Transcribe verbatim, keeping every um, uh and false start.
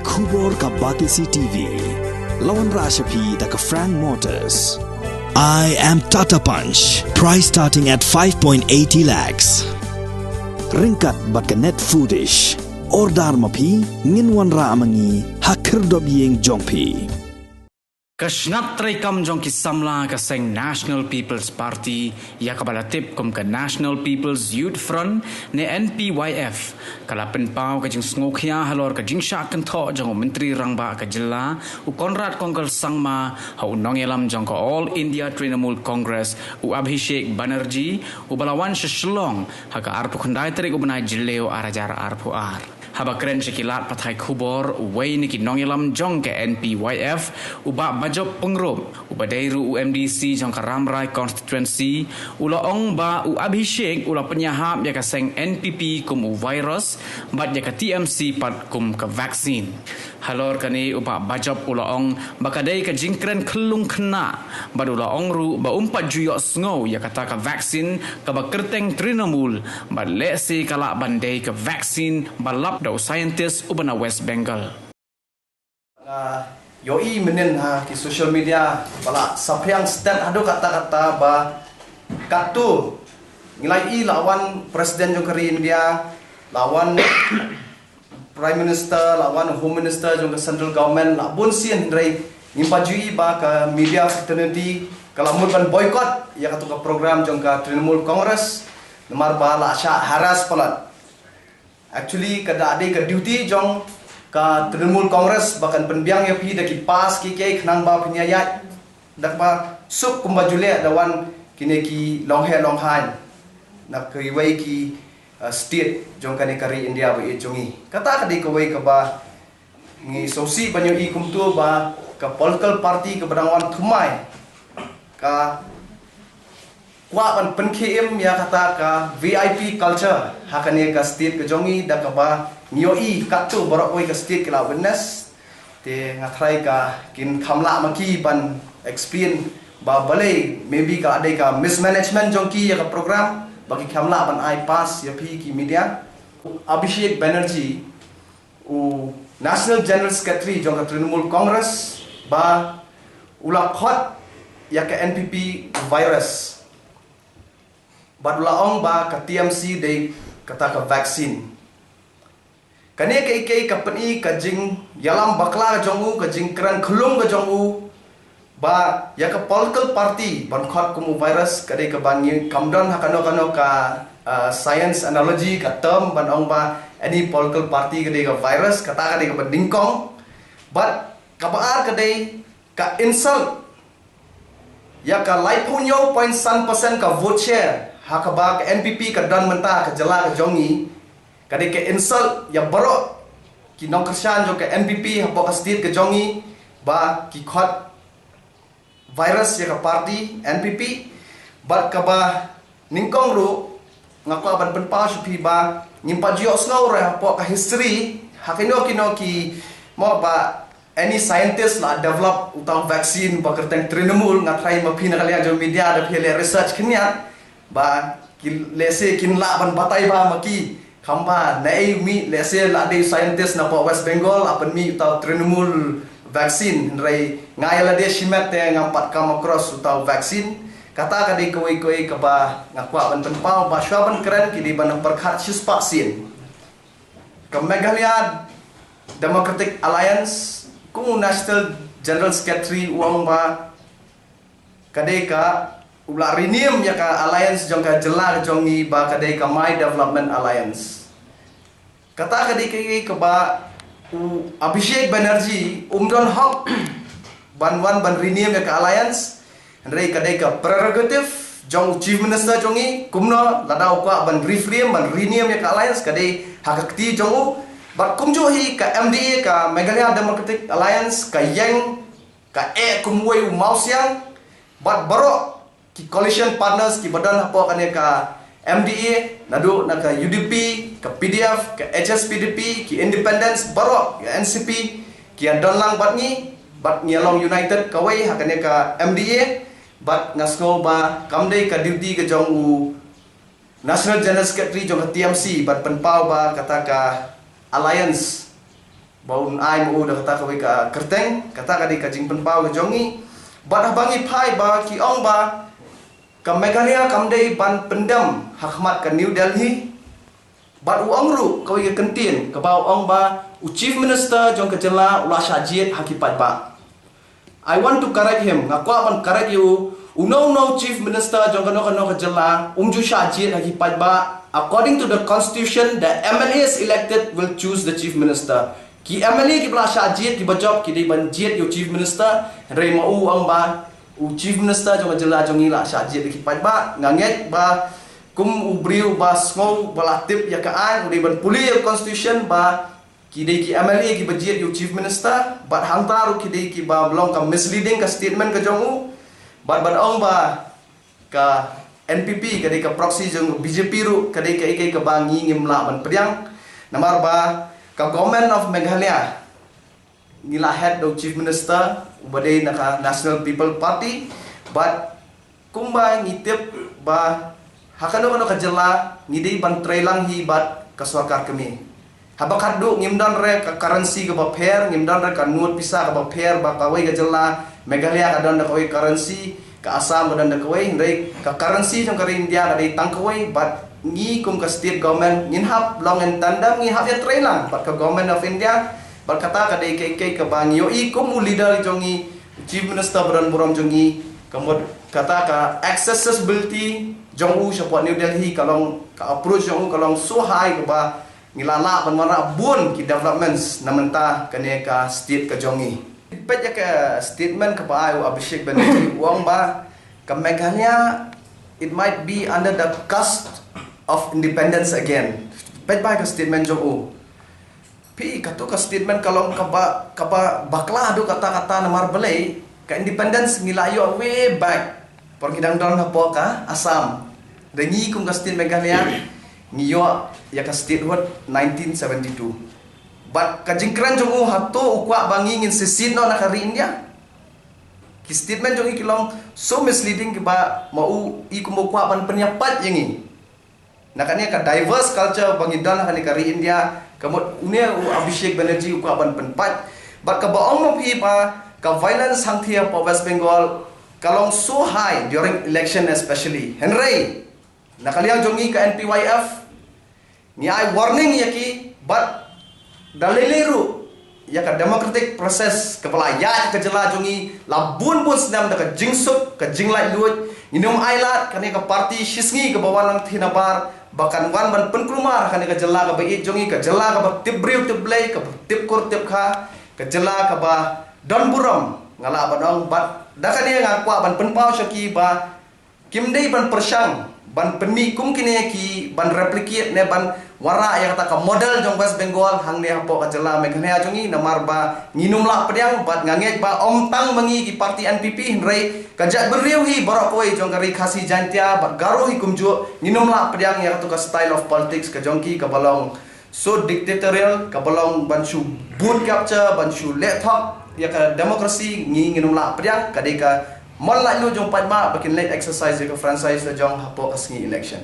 Khubor ka Batesi T V. La wanrah sha phi da ka Frank Motors. I am Tata Punch. Price starting at five point eighty lakhs. Ryngkat bad ka Net Foodish. Order ma phi, ngin wanrah ma ngi ha khyrdop ïing jong phi. Ka shnat treikam jong ki samla ka seng National People's Party, ïa kaba la tip kum ka National People's Youth Front ne N P Y F, ka la pynpaw ka jingsngewkhia halor ka jingshah kynthoh jong u Myntri Rangbah ka jylla, u Conrad Kongkal Sangma, ha u nongïalam jong ka All India Trinamool Congress, u Abhishek Banerjee, uba la wan sha Shillong ha ka arphew khyndai tarik u bnai Jylliew ar hajar arphew ar. Haba kren sha ki lad pathai khubor, uwei na ki nongïalam jong ka N P Y F, u Bah Bajop Pyngrope, uba dei ruh u M D C jong ka Rambrai Constituency, u la ong ba u Abhishek u la pynïahap ïa ka seng N P P kum u virus, bad ïa ka T M C pat kum ka vaccine. Halor kane, u Bah Bajop u la ong ba ka dei ka jingkren khyllung khynnah, bad u la ong ruh ba um pat ju ïohsngew ïa kata ka vaccine kaba kyrteng Trinamool, bad lehse ka lah ban dei ka vaccine ba lap da u scientist uba na West Bengal. Nga ïohi mynnin ha ki social media ba la saphriang stet haduh katta katta ba katto ngi la ïohi la wan President jong ka ri India, la wan Prime Minister, la wan Home Minister jong ka Central Government, la bun sien, hynrei ngim pat ju ïohi ba ka media fraternity ka la mut ban boycott ïa kato ka program jong ka Trinamool Congress, namar ba la shah harass palat. Actually, ka da dei ka duty jong ka Trinamool Congress ba kan pynbiang ïa phi da ki pass kiei kiei khnang ba phin ïaid da kaba suk kumba ju leh da wan kine ki longheh longhaiñ na kiwei ki, uh, state jong kane ka ri India ba ïeit jong ngi. Kata ka dei kawei kaba ngi sngewsih ban ïohi kumto ba ka political party kaba dang wan thymmai ka kwah ban pynkhie im ïa kata ka V I P culture ha kane ka state ka jong ngi, da kaba ngi ïohi katto baroh kawei ka state ki la witness. Te nga tharai ka kin kham lah ma ki ban explain ba balei, maybe ka dei ka mismanagement jong ki ïa ka program ba ki kham lah ban ai pass ïa phi ki media. Abhishek Banerjee, u National General Secretary jong ka Trinamool Congress, ba u la khot ïa ka N P P virus, bad u la ong ba ka T M C dei kata ka vaccine. Kane ka, ka, ka pyni ka jingïalam bakla ka jong u, ka jingkren khyllung ka jong u, ba ïa ka political party ban khot kum u virus ka dei kaba ngi, kam don ha kano kano ka, uh, science analogy, ka term ban ong ba any political party ka dei ka virus, kata ka dei kaba nyngkong. Bad kaba ar ka dei ka insult ïa ka laiphew hynñiew point san percent ka vote share ha kaba ka N P P ka don mynta ha ka jylla ka jong ngi. Ka dei ka insult ïa baroh ki nongkyrshan jong ka N P P hapoh ka state ka jong ngi, ba ki khot virus ïa ka party N P P. Bad kaba nyngkong ruh nga kwah ban pynpaw sha phi ba ngim pat ju ïohsngew ruh hapoh ka history ha kino kino ki, mo, ba any scientist la develop uta u vaccine ba kyrteng Trinamool. Nga tharai ma phi na ka liang jong media da phi leh research khyndiat ba ki lehse kin lah ban batai ba ma ki, kham ba naei u mih, lehse la dei scientist napoh West Bengal la pynmih uta u Trinamool vaccine, hynrei nga ïa lade shimet te ngam pat come across uta u vaccine. Kata ka dei kawei kawei kaba nga kwah ban pynpaw ba shuwa ban kren ki dei ban pyrkhat shispah sien. Ka Meghalaya Democratic Alliance, kum u National General Secretary u ong ba ka dei ka, u la rename ïa ka alliance jong ka jylla ka jong ngi ba ka dei ka My Development Alliance. Kata ka dei ka, ka, kaba u Abhishek Banerjee um don hok ban wan ban rename ïa ka alliance. Hynrei ka dei ka prerogative jong u Chief Minister jong ngi, kumno lada u kwah ban reframe, ban rename ïa ka alliance, ka dei ha ka kti jong u. Bad kumjuh hi ka M D A, ka Meghalaya Democratic Alliance, ka ïeng, ka eh kum uwei u mawsiang, bad baroh ki coalition partners kiba don hapoh kane ka M D A, naduh na ka U D P, ka P D F, ka H S P D P, ki independents, baroh, ka N C P, ki ïa don lang bad ngi, bad ngi ïa long united kawei ha kane ka M D A, bad nga sngew ba kam dei ka duty ka jong u National General Secretary jong ka T M C ban pynpaw ba kata ka alliance ba un ai ma u da kata kawei ka kyrteng, kata ka dei ka jingpynpaw ka jong ngi. Bad haba ngi phai ba ki ong ba ka Meghalaya kam dei ban pyndem ha khmat ka New Delhi. Bad u ong ruh kawei ka kyntien kaba u ong ba u Chief Minister jong ka jylla u la shah jied ha ki paidbah. I want to correct him. Nga kwah ban correct ïa u. Uno uno Chief Minister jong kano kano ka jylla um ju shah jied ha ki paidbah. According to the constitution, the M L As elected will choose the Chief Minister. Ki M L A kiba la shah jied, kiba jop, ki dei ban jied ïa u Chief Minister. Hynrei ma u ong ba u Chief Minister jong ka jylla jong ngi la shah jied da ki paidbah. Nga ngeit ba kum u briew ba sngew ba la tip ïa ka aiñ, u dei ban pule ïa u constitution ba ki dei ki M L A kiba jied ïa u Chief Minister, bad hangta ruh ki dei kiba long ka misleading ka statement ka jong u. Bad ban ong ba ka N P P ka dei ka proxy jong B J P ruh ka dei kaei kaei kaba ngi ngim lah ban pdiang. Namar ba ka Government of Meghalaya ngi la head da u Chief Minister uba dei na ka National People Party, bad kumba ngi tip ba ha kano kano ka jylla ngi dei ban trei lang hi bad ka sorkar kmie. Haba khatduh ngim don re ka currency kaba pher, ngim don re ka note pisa kaba pher, ba kawei ka jylla Meghalaya ka don da kawei currency, ka Assam ka don da kawei, hynrei ka currency jong ka ri India ka dei tang kawei, bad ngi kum ka state government ngin hap long in tandem, ngi hap ïa trei lang bad ka Government of India. Bad kata ka dei kaei kaei kaba ngi ïohi kum u leader jong ngi, Chief Minister ba don burom jong ngi, ka mut kata ka accessibility jong u shapoh New Delhi ka long, ka approach jong u ka long so high kaba ngi la lah ban wanrah bun ki developments na mynta kane ka state ka jong ngi. Peit ïa ka statement kaba ai u Abhishek Banerjee, u ong ba ka Meghalaya, it might be under the cusp of independence again. Peit ba ka statement jong u. Phi, kato ka statement ka long kaba, kaba bakla haduh katta katta, namar balei ka independence ngi la ïoh way back por ngi dang don hapoh ka Assam. Da ngi kum ka state Meghalaya ngi ïoh ïa ka statehood nineteen seventy-two. Bad ka jingkren jong u, hato u kwah ba ngi ngin secede noh na ka ri India? Ki statement jong i ki long so misleading kiba ma u i kum u kwah ban pynïapait ïa ngi na kane ka diverse culture ba ngi don ha kane ka ri India. Ka mut une u Abhishek Banerjee u kwah ban pynpait. Bad kaba ong ma phi ba ka violence hangthie hapoh West Bengal ka long so high during election especially. Hynrei na ka liang jong ngi ka N P Y F ngi ai warning ïa ki, bad da lei lei ruh ïa ka democratic process kaba la ïaid ka jylla jong ngi la bun bun snem da ka jingsuk, ka jinglaitluid. Ngin ym ailad kane ka party shisngi kaba wan nangthie nabar ba kan wan ban pynkulmar kane ka jylla kaba ïeit jong ngi, ka jylla kaba tip briew tip Blei, kaba tip kur tip kha, ka jylla kaba don burom, nga lah ban ong. Bad da kane nga kwah ban pynpaw sha ki ba kim dei ban pyrshang ban pynmih kum kine ki ban replicate ne ban wanrah ïa kata ka model jong West Bengal hangne hapoh ka jylla Meghalaya jong ngi, namar ba ngin ym lah pdiang. Bad nga ngeit ba ym tang ma ngi ki party N P P, hynrei ka jaitbynriew hi baroh kawei jong ka ri Khasi Jaintia bad Garo hi kumjuh, ngin ym lah pdiang ïa kato ka style of politics ka jong ki kaba long so dictatorial, kaba long ban shu vote capture, ban shu leh thok ïa ka democracy. Ngi ngin ym lah pdiang. Ka dei ka mon laitluid jong paidbah ba kin leit exercise ïa ka franchise la jong hapoh ka sngi election.